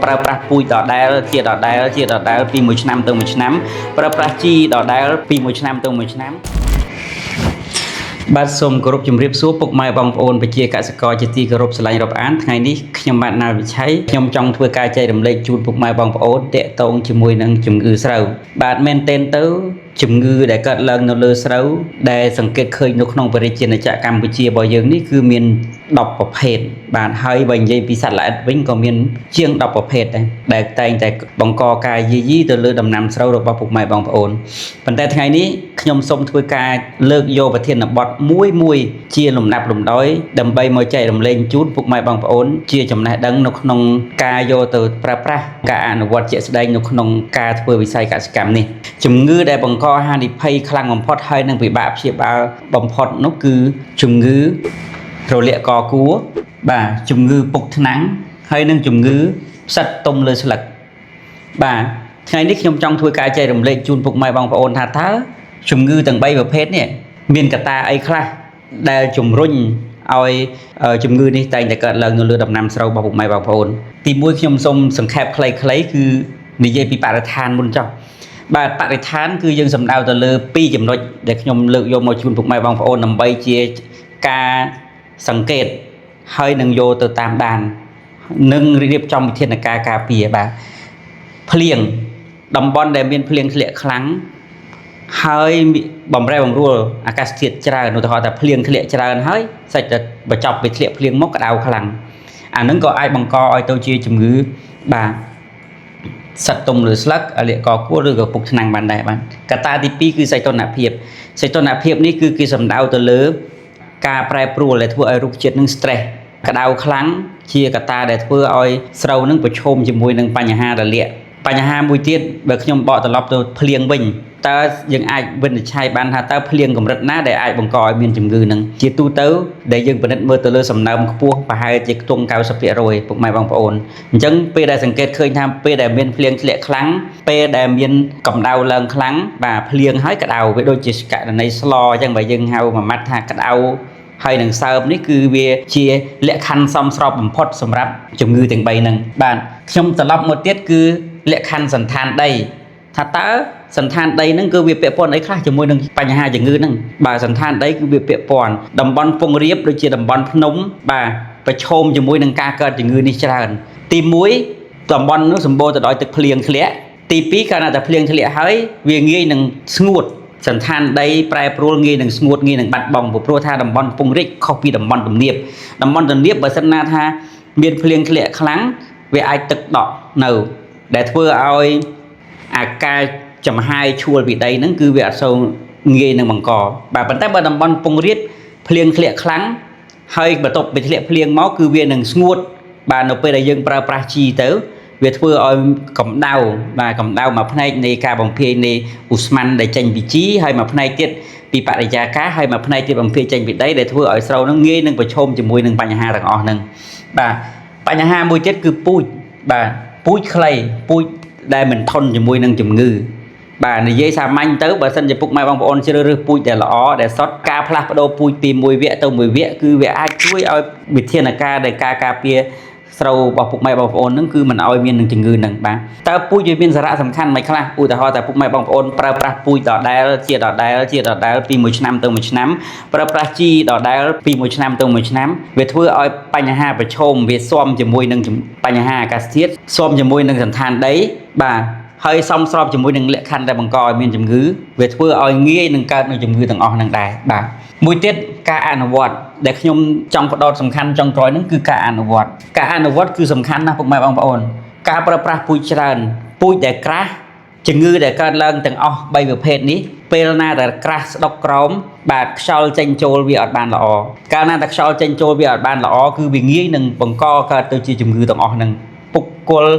ប្រើប្រាស់ពូជដដែលជាដដែលជាដដែលពីមួយឆ្នាំទៅមួយឆ្នាំប្រើប្រាស់ជីដដែលពីមួយឆ្នាំទៅមួយឆ្នាំបាទសូមគោរពជម្រាបសួរពុកម៉ែបងប្អូនប្រជាកសិករជាទីគោរពស្រឡាញ់រាប់អានថ្ងៃនេះខ្ញុំបាទណាលវិឆ័យខ្ញុំចង់ធ្វើការចែករំលែកជូនពុកម៉ែបងប្អូនតាក់ទងជាមួយនឹងជំងឺស្រូវបាទមែនទែនទៅជំងឺដែលកើតឡើងនៅលើស្រូវដែលសង្កេតឃើញនៅក្នុងប្រជាជាតិកម្ពុជារបស់យើងនេះគឺមាន10ប្រភេទបាទហើយបើនិយាយពីសត្វល្អិតវិញក៏មានជាង10ប្រភេទដែរដែលតែងតែបង្កការយាយីទៅលើដំណាំស្រូវរបស់ពុកម៉ែបងប្អូនប៉ុន្តែថ្ងៃនេះខ្ញុំសូមធ្វើការលើកយកប្រធានបទមួយមួយជាលំដាប់លំដោយដើម្បីមកចែករំលែកជូនពុកម៉ែបងប្អូនជាចំណេះដឹងនៅក្នុងការយកទៅប្រើប្រាស់ការអនុវត្តជាក់ស្ដែងនៅក្នុងការធ្វើវិស័យកសិកម្មនេះជំងឺដែលបង្កហានិភ័យខ្លាំងបំផុតហើយនឹងពិបាកព្យាបាលបំផុតនោះគឺជំងឺរលាកកគួរបាទជំងឺពុកថ្នាំងហើយនឹងជំងឺផ្សិតទុំលើស្លឹកបាទថ្ងៃនេះខ្ញុំចង់ធ្វើការចែករំលែកជូនពុកម៉ែបងប្អូនថាតើជំងឺទាំង3ប្រភេទនេះមានកត្តាអីខ្លះដែលជំរុញឲ្យជំងឺនេះតែងតែកើតឡើងនៅលើដំណាំស្រូវរបស់ពុកម៉ែបងប្អូនទីមួយខ្ញុំសូមសង្ខេបខ្លីៗគឺនិយាយពីបរិស្ថានមុនចុះបាទបរិស្ថានគឺយើងសំដៅទៅលើ2ចំណុចដែលខ្ញុំលើកយកមកជូនពុកម៉ែបងប្អូនដើម្បីជាការសង្កេតហើយនឹងយកទៅតាមដាននិងរៀបចំវិធានការការពារបាទភ្លៀងតំបន់ដែលមានភ្លៀងធ្លាក់ខ្លាំងហើយបំរែបំរួលអាកាសធាតុច្រើនឧទាហរណ៍ថាភ្លៀងធ្លាក់ច្រើនហើយសាច់តែបញ្ចប់ពីធ្លាក់ភ្លៀងមកក្តៅខ្លាំងអានឹងក៏អាចបង្កឲ្យទៅជាជំងឺបាទសត្វទុំលើស្លឹកលាកកគួរឬក៏ពុកថ្នាំងបានដែរបាទកត្តាទី2គឺសីតុណ្ហភាពសីតុណ្ហភាពនេះគឺគេសំដៅទៅលើការប្រែប្រួលដែលធ្វើឲ្យរុក្ខជាតិនឹង stress ក្តៅខ្លាំងជាកត្តាដែលធ្វើឲ្យស្រូវនឹងប្រឈមជាមួយនឹងបញ្ហារលាកបញ្ហាមួយទៀតបើខ្ញុំបកត្រឡប់ទៅភ្លៀងវិញតើយើងអាចវិនិច្ឆ័យបានថាតើភ្លៀងកម្រិតណាដែលអាចបង្កឲ្យមានជំងឺនឹងជាទូទៅដែលយើងពិនិត្យមើលទៅលើសំណើមខ្ពស់ប្រហែលជាខ្ទង់90%ពុកម៉ែបងប្អូនអញ្ចឹងពេលដែលសង្កេតឃើញថាពេលដែលមានភ្លៀងធ្លាក់ខ្លាំងពេលដែលមានកម្ដៅឡើងខ្លាំងបាទភ្លៀងហើយក្តៅវាដូចជាករណីស្លអញ្ចឹងបើយើងហៅមួយម៉ាត់ថាក្តៅហើយនឹងសើមនេះគឺវាជាលក្ខខណ្ឌសមស្របបំផុតសម្រាប់ជំងឺទាំង3ហ្នឹងបាទខ្ញុំត្រឡប់មកទៀតគឺលក្ខខណ្ឌសន្តានដីថាតើសន្តានដីហ្នឹងគឺវាពាក់ព័ន្ធអីខ្លះជាមួយនឹងបញ្ហាជំងឺហ្នឹងបាទសន្តានដីគឺវាពាក់ព័ន្ធតំបន់ពងរៀបដូចជាតំបន់ភ្នំបាទប្រឈមជាមួយនឹងការកើតជំងឺនេះច្រើនទី1តំបន់នោះសម្បូរទៅដោយទឹកភ្លៀងធ្លាក់ទី2កាលណាតែភ្លៀងធ្លាក់ហើយវាងាយនឹងស្ងួតសន្តានដីប្រែប្រួលងាយនឹងស្ងួតងាយនឹងបាត់បង់ព្រោះថាតំបន់ពងរិចខុសពីតំបន់ទំនាបតំបន់ទំនាបបើសិនណាថាមានភ្លៀងធ្លាក់ខ្លាំងវាអាចទឹកដក់នៅដែលធ្វើឲ្យអាការចំហាយឈួលពីដីហ្នឹងគឺវាអត់សូវងាយនឹងបង្កបាទប៉ុន្តែបើតំបន់ពងរាជភ្លៀងធ្លាក់ខ្លាំងហើយបន្ទាប់ពីធ្លាក់ភ្លៀងមកគឺវានឹងស្ងួតបាទនៅពេលដែលយើងប្រើប្រាស់ជីទៅវាធ្វើឲ្យកម្ដៅបាទកម្ដៅមួយផ្នែកនៃការបំភាយនៃឧស្ម័នដែលចេញពីជីហើយមួយផ្នែកទៀតពីបរិយាកាសហើយមួយផ្នែកទៀតបំភាយចេញពីដីដែលធ្វើឲ្យស្រូវនឹងងាយនឹងប្រឈមជាមួយនឹងបញ្ហាទាំងអស់ហ្នឹងបាទបញ្ហាមួយទៀតគឺពូជបាទពូជខ្លីពូជដែលមិនធន់ជាមួយនឹងជំងឺបាទនិយាយសាមញ្ញទៅបើសិនជាពុកម៉ែបងប្អូនជ្រើសរើសពូជដែលល្អដែលសុទ្ធការផ្លាស់ប្ដូរពូជពីមួយវគ្គទៅមួយវគ្គគឺវាអាចជួយឲ្យវិធានការដែលការការពារស្រូវរបស់ពុកម៉ែបងប្អូនហ្នឹងគឺមិនឲ្យមាននឹងជំងឺហ្នឹងបាទតើពូជវាមានសារៈសំខាន់មិនខ្លះឧទាហរណ៍តែពុកម៉ែបងប្អូនប្រើប្រាស់ពូជដដែលជាដដែលជាដដែលពីមួយឆ្នាំទៅមួយឆ្នាំប្រើប្រាស់ជីដដែលពីមួយឆ្នាំទៅមួយឆ្នាំវាធ្វើឲ្យបញ្ហាប្រឈមវាស៊ាំជាមួយនឹងបញ្ហាអាកាសធាតុស៊ាំជាមួយនឹងសន្តានដីបាទហើយសមស្របជាមួយនឹងលក្ខខណ្ឌដែលបង្កឲ្យមានជំងឺវាធ្វើឲ្យងាយនឹងកើតនៅជំងឺទាំងអស់ហ្នឹងដែរបាទមួយទៀតការអនុវត្តដែលខ្ញុំចង់ផ្ដោតសំខាន់ចុងក្រោយហ្នឹងគឺការអនុវត្តការអនុវត្តគឺសំខាន់ណាស់ពុកម៉ែបងប្អូនការប្រើប្រាស់ពូជច្រើនពូជដែលក្រាស់ជំងឺដែលកើតឡើងទាំងអស់3ប្រភេទនេះពេលណាដែលក្រាស់ស្ដុកក្រោមបាទខ្យល់ចេញចូលវាអត់បានល្អកាលណាតែខ្យល់ចេញចូលវាអត់បានល្អគឺវាងាយនឹងបង្កកើតទៅជាជំងឺទាំងអស់ហ្នឹងពុកគល់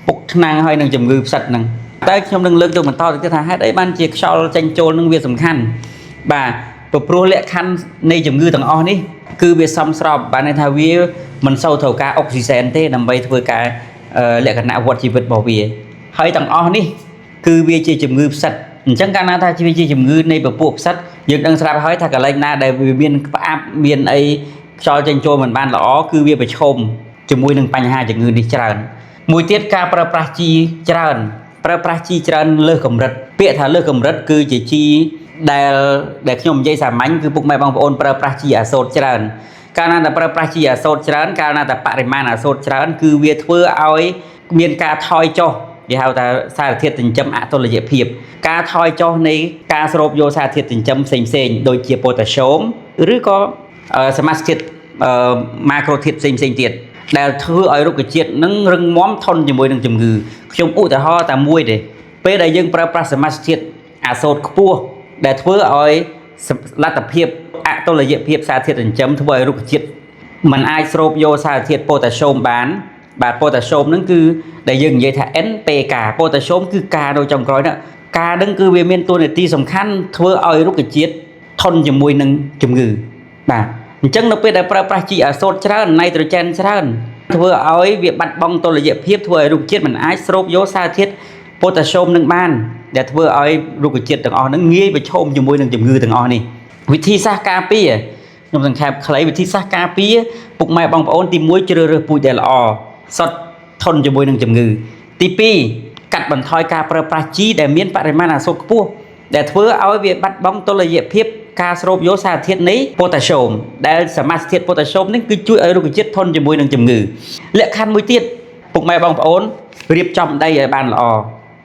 ពុកថ្នាំងហើយនឹងជំងឺផ្សិតហ្នឹងតែខ្ញុំនឹងលើកទៅបន្តទៅទៀតថាហេតុអីបានជាខ្យល់ចេញចូលនឹងវាសំខាន់បាទព្រោះលក្ខខណ្ឌនៃជំងឺទាំងអស់នេះគឺវាសមស្របបានន័យថាវាមិនសូវត្រូវការអុកស៊ីសែនទេដើម្បីធ្វើការលក្ខណៈវដ្តជីវិតរបស់វាហើយទាំងអស់នេះគឺវាជាជំងឺផ្សិតអញ្ចឹងកាលណាថាវាជាជំងឺនៃពពួកផ្សិតយើងដឹងស្រាប់ហើយថាកន្លែងណាដែលវាមានផ្អាប់មានអីខ្យល់ចេញចូលមិនបានល្អគឺវាប្រឈមជាមួយនឹងបញ្ហាជំងឺនេះច្រើន មួយទៀតការប្រើប្រាស់ជីច្រើនប្រើប្រាស់ជីច្រើនលើសកម្រិតពាក្យថាលើសកម្រិតគឺជាជីដែលដែលខ្ញុំនិយាយសាមញ្ញគឺពុកម៉ែបងប្អូនប្រើប្រាស់ជីអាសូតច្រើនកាលណាតែប្រើប្រាស់ជីអាសូតច្រើនកាលណាតែបរិមាណអាសូតច្រើនគឺវាធ្វើឲ្យមានការថយចុះគេហៅថាសារធាតុចិញ្ចឹមអតុល្យភាពការថយចុះនៃការស្រូបយកសារធាតុចិញ្ចឹមផ្សេងៗដូចជាប៉ូតាស្យូមឬក៏សមាសធាតុម៉ាក្រូធាតុផ្សេងៗទៀតដែលធ្វើឲ្យរុក្ខជាតិនឹងរឹងមាំធន់ជាមួយនឹងជំងឺខ្ញុំឧទាហរណ៍តែមួយទេពេលដែលយើងប្រើប្រាស់សមាសធាតុអាសូតខ្ពស់ដែលធ្វើឲ្យលទ្ធភាពអតុល្យភាពសារធាតុចិញ្ចឹមធ្វើឲ្យរុក្ខជាតិมันអាចស្រូបយកសារធាតុប៉ូតាស្យូមបានបាទប៉ូតាស្យូមហ្នឹងគឺដែលយើងនិយាយថា NPK ប៉ូតាស្យូមគឺការនៅចុងក្រោយហ្នឹងការហ្នឹងគឺវាមានតួនាទីសំខាន់ធ្វើឲ្យរុក្ខជាតិធន់ជាមួយនឹងជំងឺបាទអញ្ចឹងនៅពេលដែលប្រើប្រាស់ជីអាសូតច្រើនណៃត្រូជែនច្រើនធ្វើឲ្យវាបាត់បង់តុល្យភាពធ្វើឲ្យរុក្ខជាតិមិនអាចស្រូបយកសារធាតុប៉ូតាស្យូមនឹងបានដែលធ្វើឲ្យរុក្ខជាតិទាំងអស់ហ្នឹងងាយប្រឈមជាមួយនឹងជំងឺទាំងអស់នេះវិធីសាស្ត្រការពារខ្ញុំសង្ខេបខ្លីវិធីសាស្ត្រការពារពុកម៉ែបងប្អូនទី1ជ្រើសរើសពូជដែលល្អសុទ្ធធន់ជាមួយនឹងជំងឺទី2កាត់បន្ថយការប្រើប្រាស់ជីដែលមានបរិមាណអាសូតខ្ពស់ដែលធ្វើឲ្យវាបាត់បង់តុល្យភាពការស្រូបយកសារធាតុនៃប៉ូតាស្យូមដែលសមាសធាតុប៉ូតាស្យូមនេះគឺជួយឲ្យរុក្ខជាតិធន់ជាមួយនឹងជំងឺលក្ខខណ្ឌមួយទៀតពុកម៉ែបងប្អូនរៀបចំដីឲ្យបានល្អ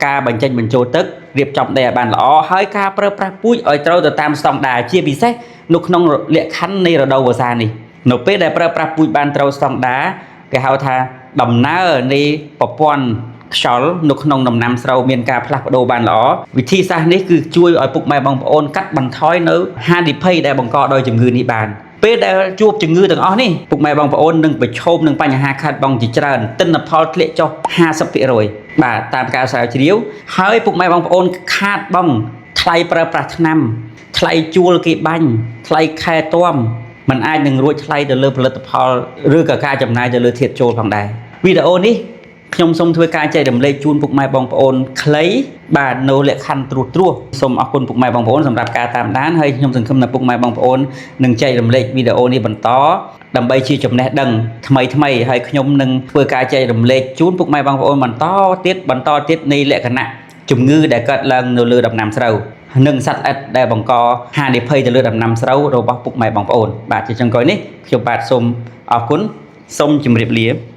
ការបញ្ចេញបញ្ចូលទឹករៀបចំដីឲ្យបានល្អហើយការប្រើប្រាស់ពូជឲ្យត្រូវទៅតាមស្តង់ដារជាពិសេសនៅក្នុងលក្ខខណ្ឌនៃរដូវវស្សានេះនៅពេលដែលប្រើប្រាស់ពូជបានត្រូវស្តង់ដារគេហៅថាដំណើរនៃប្រព័ន្ធខ្យល់នៅក្នុងដំណាំស្រូវមានការផ្លាស់ប្ដូរបានល្អវិធីសាស្ត្រនេះគឺជួយឲ្យពុកម៉ែបងប្អូនកាត់បន្ថយនៅហានិភ័យដែលបង្កដោយជំងឺនេះបានពេលដែលជួបជំងឺទាំងអស់នេះពុកម៉ែបងប្អូននឹងប្រឈមនឹងបញ្ហាខាតបង់ជាច្រើនទិន្នផលធ្លាក់ចុះ50%បាទតាមការស្រាវជ្រាវហើយពុកម៉ែបងប្អូនខាតបង់ថ្លៃប្រើប្រាស់ថ្នាំថ្លៃជួលគេបាញ់ថ្លៃខែទាំมันអាចនឹងរួចថ្លៃទៅលើផលិតផលឬក៏ការចំណាយទៅលើធាតុចូលផងដែរវីដេអូនេះខ្ញុំសូមធ្វើការចែករំលែកជូនពុកម៉ែបងប្អូនខ្លីបាទនៅលក្ខខណ្ឌត្រួសត្រាសសូមអរគុណពុកម៉ែបងប្អូនសម្រាប់ការតាមដានហើយខ្ញុំសង្ឃឹមថាពុកម៉ែបងប្អូននឹងចែករំលែកវីដេអូនេះបន្តដើម្បីជាចំណេះដឹងថ្មីថ្មីហើយខ្ញុំនឹងធ្វើការចែករំលែកជូនពុកម៉ែបងប្អូនបន្តទៀតបន្តទៀតនៃលក្ខណៈជំងឺដែលកើតឡើងនៅលើដំណាំស្រូវនិងសត្វល្អិតដែលបង្កហានិភ័យទៅលើដំណាំស្រូវរបស់ពុកម៉ែបងប្អូនបាទជាចុងក្រោយនេះខ្ញុំបាទសូមអរគុណសូមជម្រាបលា